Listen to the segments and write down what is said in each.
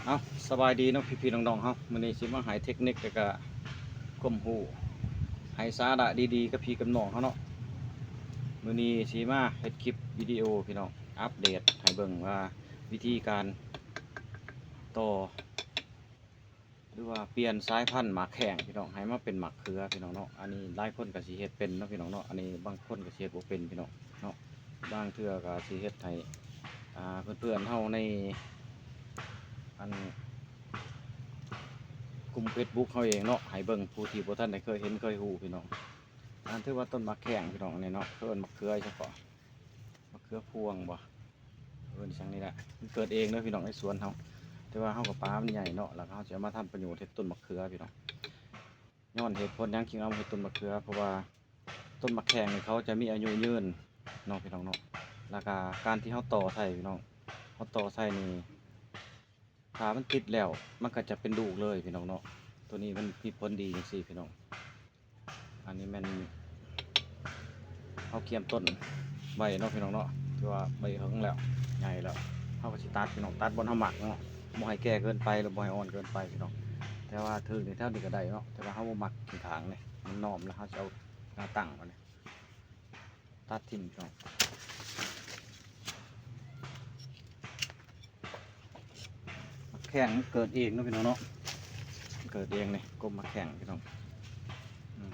ເອົາ ສະບາຍດີເນາະ ພີ່ໆນ້ອງໆເຮົາ, ມື້ນີ້ຊິມາໃຫ້ເທັກນິກ ແລ້ວກະຄວາມຮູ້ ໃຫ້ສາລະດີໆກັບພີ່ກັບນ້ອງເຮົາເນາະ. ມື້ນີ້ຊິມາເຮັດຄລິບວິດີໂອ ພີ່ນ້ອງ ອັບເດດໃຫ້ເບິ່ງວ່າ ວິທີການຕໍ່ ຫຼືວ່າປ່ຽນສາຍພັນໝາກແຂ້ງ ພີ່ນ້ອງ ໃຫ້ມາເປັນໝາກເຂືອ ພີ່ນ້ອງເນາະ. ອັນນີ້ຫຼາຍຄົນກໍຊິເຮັດເປັນເນາະ ພີ່ນ້ອງເນາະ, ອັນນີ້ບາງຄົນກໍຊິເຮັດບໍ່ເປັນ ພີ່ນ້ອງເນາະ. ບາງເທື່ອກໍຊິເຮັດໃຫ້ ອ່າ ເພື່ອນໆເຮົາໃນ ອັນ ກຸ່ມເຟສບຸກເຮົາເອງເນາະ ໃຫ້ເບິ່ງ ຜູ້ທີ່ບໍ່ທັນໄດ້ເຄີຍເຫັນເຄີຍຮູ້ ພີ່ນ້ອງ. ອັນ ຖືວ່າຕົ້ນໝາກແຂ້ງ ພີ່ນ້ອງ ອັນນີ້ເນາະ ເອີ້ນໝາກເຂືອສະເພາະ ມະເຂືອພວງບໍ່ ເອີ້ນຈັ່ງນີ້ແຫຼະ. ມັນເກີດເອງເດີພີ່ນ້ອງ ໃນສວນເຮົາ, ແຕ່ວ່າເຮົາກໍປາມັນໃຫຍ່ເນາະ, ແລ້ວເຮົາຊິເອົາມາທຳປະໂຫຍດເຮັດຕົ້ນມະເຂືອພີ່ນ້ອງ. ຍ້ອນເຫດຜົນຫຍັງຈຶ່ງເອົາມາເຮັດຕົ້ນມະເຂືອ, ເພາະວ່າຕົ້ນໝາກແຂ້ງນີ້ເຂົາຈະມີອາຍຸຍືນເນາະ ພີ່ນ້ອງເນາະ. ແລ້ວກໍການທີ່ເຮົາຕໍ່ໃສ່ພີ່ນ້ອງ ເຮົາຕໍ່ໃສ່ນີ້ ຖ້າມັນຕິດແລ້ວ ມັນກໍຈະເປັນລູກເລີຍພີ່ນ້ອງເນາະ. ໂຕນີ້ມັນມີຜົນດີຈັ່ງຊີ້ພີ່ນ້ອງ. ອັນນີ້ແມ່ນເຮົາກຽມຕົ້ນໄວ້ເນາະ ພີ່ນ້ອງເນາະ, ຖືວ່າໃບເຫິງແລ້ວ ໃຫຍ່ແລ້ວ. ເຮົາກໍຊິຕັດພີ່ນ້ອງ ຕັດບ່ອນເຮົາມັກເນາະ, ບໍ່ໃຫ້ແກ່ເກີນໄປ ຫຼືບໍ່ໃຫ້ອ່ອນເກີນໄປພີ່ນ້ອງ. ແຕ່ວ່າຖືກນີ້ແຖວນີ້ກໍໄດ້ເນາະ, ແຕ່ວ່າເຮົາບໍ່ມັກຂ້າງໆນີ້ ມັນນ້ອມ ແລ້ວເຮົາຊິເອົາໜ້າຕັ້ງມານີ້ ຕັດຖິ້ມພີ່ນ້ອງ. ໝາກແຂ້ງມັນເກີດເອງເນາະ ພີ່ນ້ອງເນາະ, ເກີດເອງນີ້ ກົກໝາກແຂ້ງພີ່ນ້ອງ. ອືມ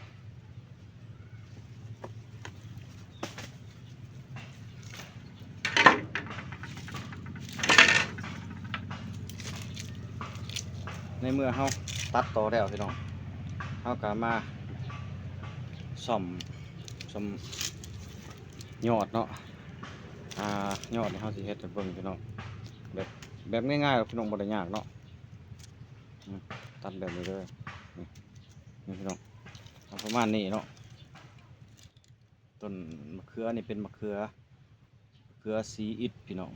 ໃນເມື່ອເຮົາຕັດຕໍ່ແລ້ວພີ່ນ້ອງ ເຮົາກໍມາສ້ອມ ສ້ອມຍອດເນາະ. ອ່າ ຍອດນີ້ເຮົາຊິເຮັດໃຫ້ເບິ່ງພີ່ນ້ອງ ແບບ ແບບງ່າຍໆ ພີ່ນ້ອງ ບໍ່ໄດ້ຍາກເນາະ. ອືມ ຕັດແບບນີ້ເລີຍ ນີ້ ນີ້ພີ່ນ້ອງ ເອົາປະມານນີ້ເນາະ. ຕົ້ນມະເຂືອນີ້ເປັນມະເຂືອ ເຂືອຊີອິດພີ່ນ້ອງ,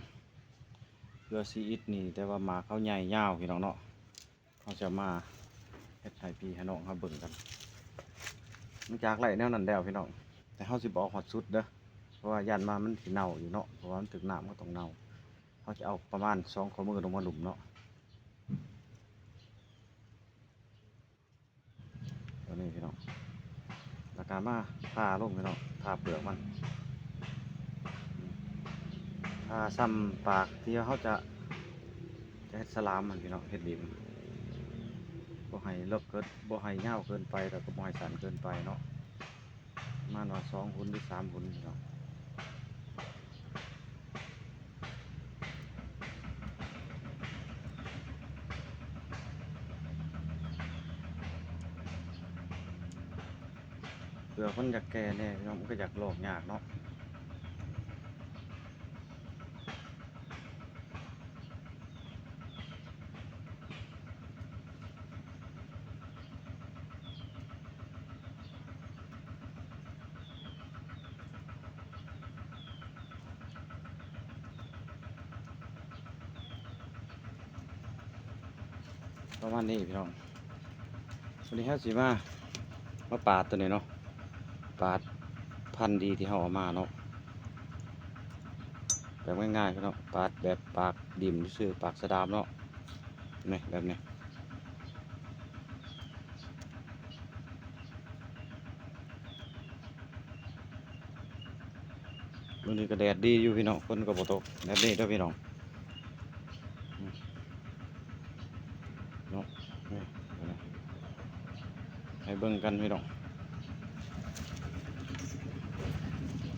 ເຂືອຊີອິດນີ້ ແຕ່ວ່າໝາກເຂົາໃຫຍ່ຍາວພີ່ນ້ອງເນາະ. ເຮົາຈະມາເຮັດໃຫ້ພີ່ໃຫ້ນ້ອງເຮົາເບິ່ງກັນ. ຫຼັງຈາກໄລ່ແນວນັ້ນແລ້ວພີ່ນ້ອງ ແຕ່ເຮົາຊິບໍ່ເອົາຮອດສຸດເດີ ເພາະວ່າຢ້ານວ່າມັນຊິເນົ່າຢູ່ເນາະ, ເພາະວ່າມັນຖືກນ້ຳ ມັນກໍຕ້ອງເນົ່າ. ເຮົາຈະເອົາປະມານສອງຂໍ້ມືລົງມາລຸ່ມເນາະ. ຕົວນີ້ພີ່ນ້ອງ ແລ້ວກໍມາຜ່າລົງພີ່ນ້ອງ ຜ່າເປືອກມັນ ຜ່າສ່ຳປາກທີ່ເຮົາຈະ ຈະເຮັດສະຫຼາມມັນພີ່ນ້ອງ ເຮັດດິນ ບໍ່ໃຫ້ເລິກເກີນ ບໍ່ໃຫ້ຍາວເກີນໄປ ແລ້ວກໍບໍ່ໃຫ້ສັ້ນເກີນໄປເນາະ. ປະມານວ່າສອງຫຸນ ຫຼື ສາມຫຸນພີ່ນ້ອງ. ເປືອກມັນຢາກແກ່ແດ່ພີ່ນ້ອງ ມັນກໍຢາກລອກຍາກເນາະ. ປະມານນີ້ພີ່ນ້ອງ. ວັນນີ້ເຮົາຊິມາ ມາປາດຕົວນີ້ເນາະ, ປາດພັນດີທີ່ເຮົາເອົາມາເນາະ ແບບງ່າຍໆເນາະ, ປາດແບບປາກດິ້ມຊື່ໆ ປາກສະດາມເນາະ ນີ້ ແບບນີ້. ມື້ນີ້ກໍແດດດີຢູ່ພີ່ນ້ອງ, ຝົນກໍບໍ່ຕົກ ແບບນີ້ເດີພີ່ນ້ອງ. ອືມ ເນາະ ນີ້ ໃຫ້ເບິ່ງກັນພີ່ນ້ອງ.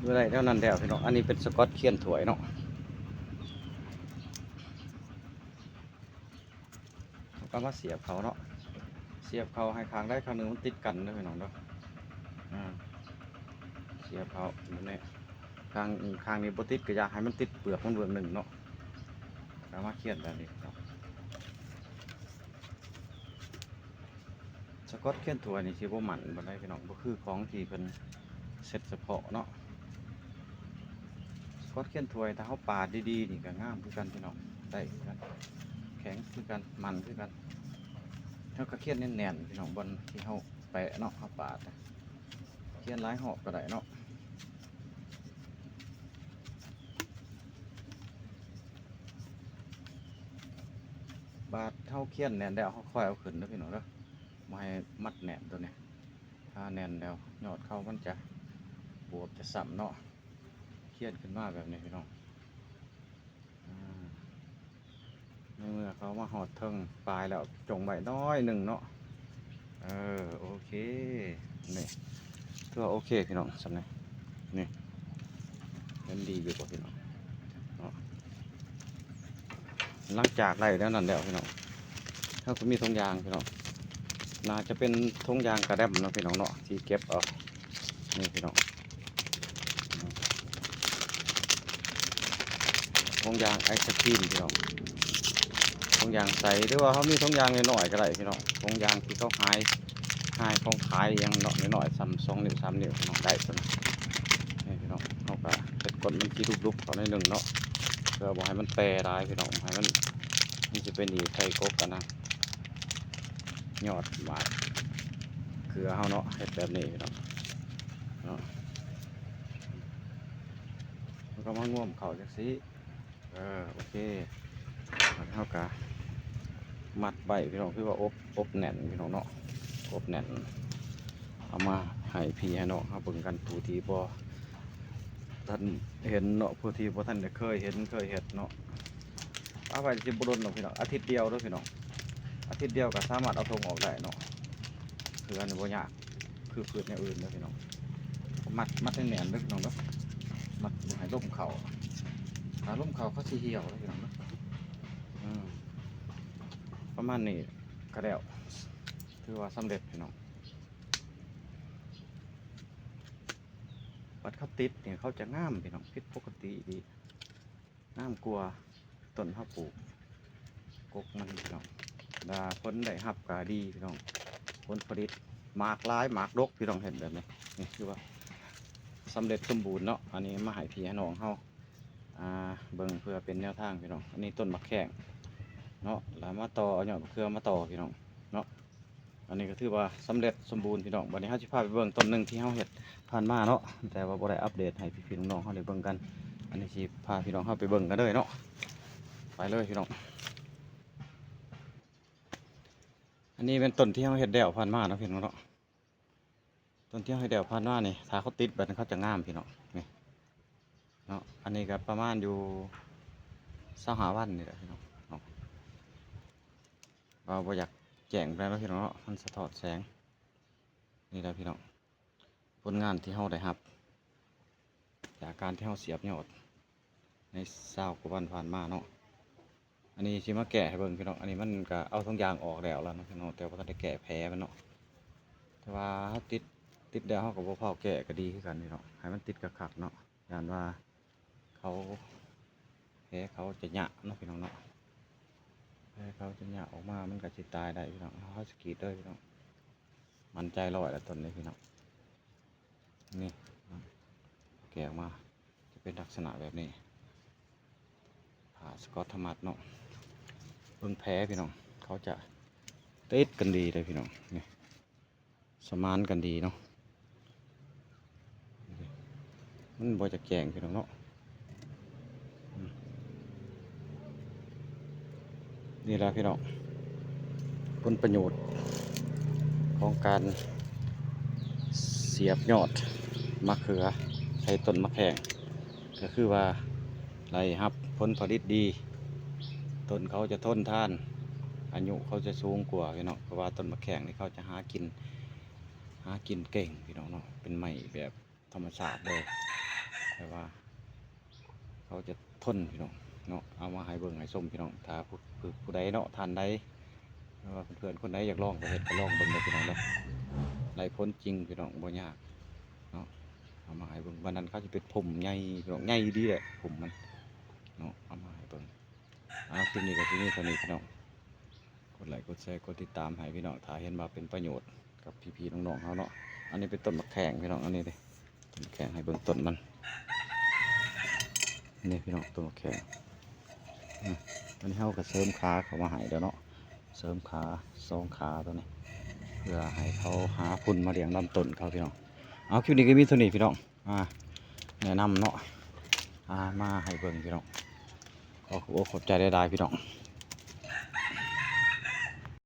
ບໍ່ໄດ້ແນວນັ້ນແລ້ວພີ່ນ້ອງ, ອັນນີ້ເປັນສະກອດຄຽນຖ້ວຍເນາະ. ເຮົາກໍມາສຽບເຂົ້າເນາະ, ສຽບເຂົ້າໃຫ້ຂ້າງໃດຂ້າງໜຶ່ງມັນຕິດກັນເດີພີ່ນ້ອງເດີ. ອາ ສຽບເຂົ້າແບບນີ້, ຂ້າງ ຂ້າງນີ້ບໍ່ຕິດກໍຢາກໃຫ້ມັນຕິດເປືອກມັນເບື້ອງໜຶ່ງເນາະ, ກໍມາຄຽນແບບນີ້ເນາະ. ສະກອດຄຽນຖ້ວຍນີ້ຊິບໍ່ໝັ້ນປານໃດພີ່ນ້ອງ, ບໍ່ຄືຂອງທີ່ເພິ່ນເຊັດສະເພາະເນາະ. ສະກອດຄຽນຖ້ວຍ ຖ້າເຮົາປາດດີໆນີ້ກໍງາມຄືກັນພີ່ນ້ອງ, ໄດ້ຄືກັນ, ແຂງຄືກັນ, ໝັ້ນຄືກັນ. ເຮົາກໍຄຽນແໜ້ນໆພີ່ນ້ອງ, ບ່ອນທີ່ເຮົາແປະເນາະ, ເຮົາປາດ ຄຽນຫຼາຍຮອບກໍໄດ້ເນາະ. ເ ບາດເຮົາຄຽນແໜ້ນແລ້ວ ເຮົາຄ່ອຍເອົາຂຶ້ນເດີພີ່ນ້ອງເດີ ບໍ່ໃຫ້ມັດແໜ້ນໂຕນີ້. ຖ້າແໜ້ນແລ້ວຍອດເຂົາມັນຈະບວບຈະຊ້ຳເນາະ ຄຽນຂຶ້ນມາແບບນີ້ພີ່ນ້ອງ. ອາ ໃນເມື່ອເຂົາມາຮອດເທິງປາຍແລ້ວ ຈົ່ງໄວ້ໜ້ອຍໜຶ່ງເນາະ. ເອີ ໂອເຄ ນີ້ ຖືວ່າໂອເຄພີ່ນ້ອງ ສ່ຳນີ້ ນີ້ ເຫັນດີຢູ່ບໍ່ພີ່ນ້ອງເນາະ? ຫຼັງຈາກໄດ້ແນວນັ້ນແລ້ວພີ່ນ້ອງ ເຮົາກໍມີຖົງຢາງພີ່ນ້ອງ ໜ້າຈະເປັນຖົງຢາງກະແລັມເນາະພີ່ນ້ອງເນາະ ທີ່ເກັບເອົາ ນີ້ພີ່ນ້ອງ ຖົງຢາງໄອສະຄຣີມພີ່ນ້ອງ ຖົງຢາງໃສ ຫຼືວ່າເຮົາມີຖົງຢາງນ້ອຍໆກໍໄດ້ພີ່ນ້ອງ ຖົງຢາງທີ່ເຂົາຂາຍ ຂາຍຂອງຂາຍອີ່ຫຍັງເນາະ ນ້ອຍໆ ສ່ຳສອງນິ້ວສາມນິ້ວພີ່ນ້ອງ ໄດ້ສ່ຳນີ້ພີ່ນ້ອງ. ເຮົາກໍເຮັດກົ້ນມັນຊິຫຼຸບໆເຂົ້າໜ້ອຍໜຶ່ງເນາະ ເພື່ອບໍ່ໃຫ້ມັນແຕ່ຫຼາຍພີ່ນ້ອງ ໃຫ້ມັນ ມັນຊິໄປໜີບໃສ່ກົກອັນນະ ຍອດໝາກເຂືອເຮົາເນາະ ເຮັດແບບນີ້ພີ່ນ້ອງເນາະ ແລ້ວກໍມາງວມເຂົ້າຈັ່ງຊີ້. ເອີ ໂອເຄ ເຮົາກະມັດໄວ້ພີ່ນ້ອງ ຄືວ່າອົບ ອົບແໜ້ນພີ່ນ້ອງເນາະ ອົບແໜ້ນ ເອົາມາໃຫ້ພີ່ໃຫ້ນ້ອງເຮົາເບິ່ງກັນ ຜູ້ທີ່ບໍ່ທັນເຫັນເນາະ ຜູ້ທີ່ບໍ່ທັນໄດ້ເຄີຍເຫັນເຄີຍເຮັດເນາະ. ເອົາໄວ້ຊິບໍ່ດົນດອກພີ່ນ້ອງ ອາທິດດຽວເດີພີ່ນ້ອງ ອາທິດດຽວກໍສາມາດເອົາຖົງອອກໄດ້ເນາະ ເຂືອນີ້ບໍ່ຍາກ ຄືພືດແນວອື່ນເດີພີ່ນ້ອງ ມັດ ມັດໃຫ້ແໜ້ນເດີພີ່ນ້ອງເດີ ມັດບໍ່ໃຫ້ລົມເຂົ້າ ຖ້າລົມເຂົ້າເຂົາຊິຫ່ຽວເດີພີ່ນ້ອງເດີ. ອືມ ປະມານນີ້ກໍແລ້ວ ຖືວ່າສຳເລັດພີ່ນ້ອງ. ບັດເຂົາຕິດນີ້ເຂົາຈະງາມພີ່ນ້ອງ ຜິດປົກກະຕິອີ່ຫຼີ ງາມກວ່າຕົ້ນເຮົາປູກ ກົກມັນພີ່ນ້ອງ ແລະຜົນໄດ້ຮັບກໍດີພີ່ນ້ອງ ຜົນຜະລິດ ໝາກຫຼາຍ ໝາກດົກພີ່ນ້ອງ ເຫັນແບບນີ້ ນີ້ຄືວ່າສຳເລັດສົມບູນເນາະ. ອັນນີ້ມາໃຫ້ພີ່ໃຫ້ນ້ອງເຮົາ ອ່າ ເບິ່ງເພື່ອເປັນແນວທາງພີ່ນ້ອງ. ອັນນີ້ຕົ້ນໝາກແຂ້ງເນາະ ແລ້ວມາຕໍ່ ເອົາຍອດມະເຂືອມາຕໍ່ພີ່ນ້ອງເນາະ. ອັນນີ້ກໍຖືວ່າສຳເລັດສົມບູນພີ່ນ້ອງ. ບັດນີ້ເຮົາຊິພາໄປເບິ່ງຕົ້ນໜຶ່ງທີ່ເຮົາເຮັດຜ່ານມາເນາະ ແຕ່ວ່າບໍ່ໄດ້ອັບເດດໃຫ້ພີ່ໆນ້ອງໆເຮົາໄດ້ເບິ່ງກັນ. ອັນນີ້ຊິພາພີ່ນ້ອງເຮົາໄປເບິ່ງກັນເລີຍເນາະ ໄປເລີຍພີ່ນ້ອງ. ອັນນີ້ແມ່ນຕົ້ນທີ່ເຮົາເຮັດແລ້ວຜ່ານມາເນາະພີ່ນ້ອງເນາະ. ຕົ້ນທີ່ເຮົາເຮັດແລ້ວຜ່ານມານີ້ ຖ້າເຂົາຕິດແບບນີ້ເຂົາຈະງາມພີ່ນ້ອງ ນີ້ເນາະ. ອັນນີ້ກໍປະມານຢູ່ຊາວຫ້າວັນນີ້ແຫຼະພີ່ນ້ອງເນາະ. ວ່າບໍ່ຢາກແຈ້ງປານໃດເນາະພີ່ນ້ອງເນາະ ມັນສະທ້ອນແສງ. ນີ້ແຫຼະພີ່ນ້ອງ ຜົນງານທີ່ເຮົາໄດ້ຮັບ ຈາກການທີ່ເຮົາສຽບຍອດໃນຊາວກວ່າວັນຜ່ານມາເນາະ. ອັນນີ້ຊິມາແກະໃຫ້ເບິ່ງພີ່ນ້ອງ. ອັນນີ້ມັນກະເອົາທຸກຢ່າງອອກແລ້ວລະເນາະພີ່ນ້ອງ ແຕ່ບໍ່ທັນໄດ້ແກະແຜມັນເນາະ. ແຕ່ວ່າເຮົາຕິດ ຕິດແລ້ວເຮົາກໍບໍ່ຟ້າວແກະກໍດີຄືກັນພີ່ນ້ອງ ໃຫ້ມັນຕິດຄັກໆເນາະ. ຢ້ານວ່າເຂົາ ແຜເຂົາຈະຫຍະເນາະພີ່ນ້ອງເນາະ ແຜເຂົາຈະຫຍະອອກມາ ມັນກໍຊິຕາຍໄດ້ພີ່ນ້ອງ. ເຮົາ ເຮົາຊິກຣີດເລີຍພີ່ນ້ອງ ໝັ້ນໃຈຮ້ອຍລະຕົ້ນນີ້ພີ່ນ້ອງ. ນີ້ ແກະອອກມາຈະເປັນລັກສະນະແບບນີ້ ຜ້າສະກອດທະມັດເນາະ. ເບິ່ງແຜພີ່ນ້ອງ ເຂົາຈະຕິດກັນດີເລີຍພີ່ນ້ອງ ນີ້ ສະໝານກັນດີເນາະ. ມັນບໍ່ຈະແຈ້ງພີ່ນ້ອງເນາະ. ອືມ ນີ້ລະພີ່ນ້ອງ ຜົນປະໂຫຍດຂອງການສຽບຍອດໝາກເຂືອໃສ່ຕົ້ນໝາກແຂ້ງ ກໍຄືວ່າໄດ້ຮັບຜົນຜະລິດດີ. ຕົ້ນເຂົາຈະທົນທານ ອາຍຸເຂົາຈະສູງກວ່າພີ່ນ້ອງ ເພາະວ່າຕົ້ນໝາກແຂ້ງນີ້ເຂົາຈະຫາກິນ ຫາກິນເກັ່ງພີ່ນ້ອງເນາະ. ເປັນໄມ້ແບບ ທຳມະຊາດເລີຍ ແຕ່ວ່າເຂົາຈະທົນພີ່ນ້ອງເນາະ. ເອົາມາໃຫ້ເບິ່ງໃຫ້ຊົມພີ່ນ້ອງ ຖ້າຜູ້ ຜູ້ ຜູ້ໃດເນາະ ທ່ານໃດ ຫຼືວ່າເພື່ອນໆຄົນໃດຢາກລອງໄປເຮັດ ກໍລອງເບິ່ງເດີພີ່ນ້ອງເດີ ໄດ້ຜົນຈິງພີ່ນ້ອງ ບໍ່ຍາກເນາະ. ເອົາມາໃຫ້ເບິ່ງ ບາດນັ້ນເຂົາຈະເປັນຜົມໃຫຍ່ພີ່ນ້ອງ ໃຫຍ່ດີແຫຼະຜົມມັນເນາະ ເອົາມາໃຫ້ເບິ່ງ. ອ່າ ຄລິບນີ້ກໍຊິມີເທົ່ານີ້ພີ່ນ້ອງ ກົດໄລ້ກົດແຊກົດຕິດຕາມໃຫ້ພີ່ນ້ອງ ຖ້າເຫັນວ່າເປັນປະໂຫຍດກັບພີ່ໆນ້ອງໆເຮົາເນາະ. ອັນນີ້ເປັນຕົ້ນໝາກແຂ້ງພີ່ນ້ອງ ອັນນີ້ເດ້ ຕົ້ນໝາກແຂ້ງ ໃຫ້ເບິ່ງຕົ້ນມັນ ນີ້ພີ່ນ້ອງ ຕົ້ນໝາກແຂ້ງ. ອືມ ອັນນີ້ເຮົາກໍເສີມຂາເຂົ້າມາໃຫ້ແລ້ວເນາະ ເສີມຂາສອງຂາຕົວນີ້ ເພື່ອໃຫ້ເຂົາຫາຝຸ່ນມາລ້ຽງລຳຕົ້ນເຂົາພີ່ນ້ອງ. ເອົາ ຄລິບນີ້ກໍມີເທົ່ານີ້ພີ່ນ້ອງ ອ່າ ແນະນຳເນາະ ອ່າ ມາໃຫ້ເບິ່ງພີ່ນ້ອງ. ຂໍຂອບອົກຂອບໃຈຫຼາຍໆພີ່ນ້ອງ